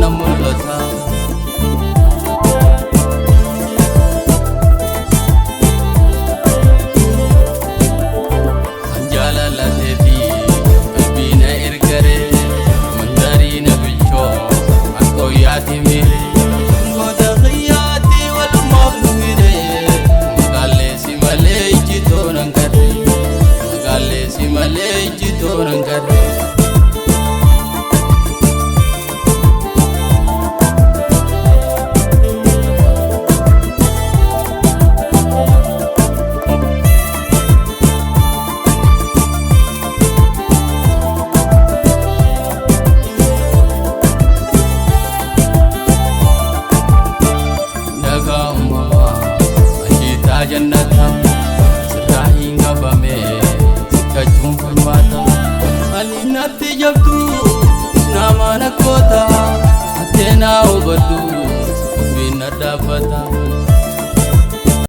na mul'ata. Kan jaalalateeti qalbii na ergare, mandarii na bilchoo akka wayyaati miire. Goota xiyyaatti walumaaf nu hire, magaalleessi malee ijjitoo nan garre, magaalleessi malee ijjitoo nan garre. Dhagaa uumamaa ashiitaa jannataa sirraa hin qabame sikkachuun falmaata. Ani natti jabdu nama nakkoota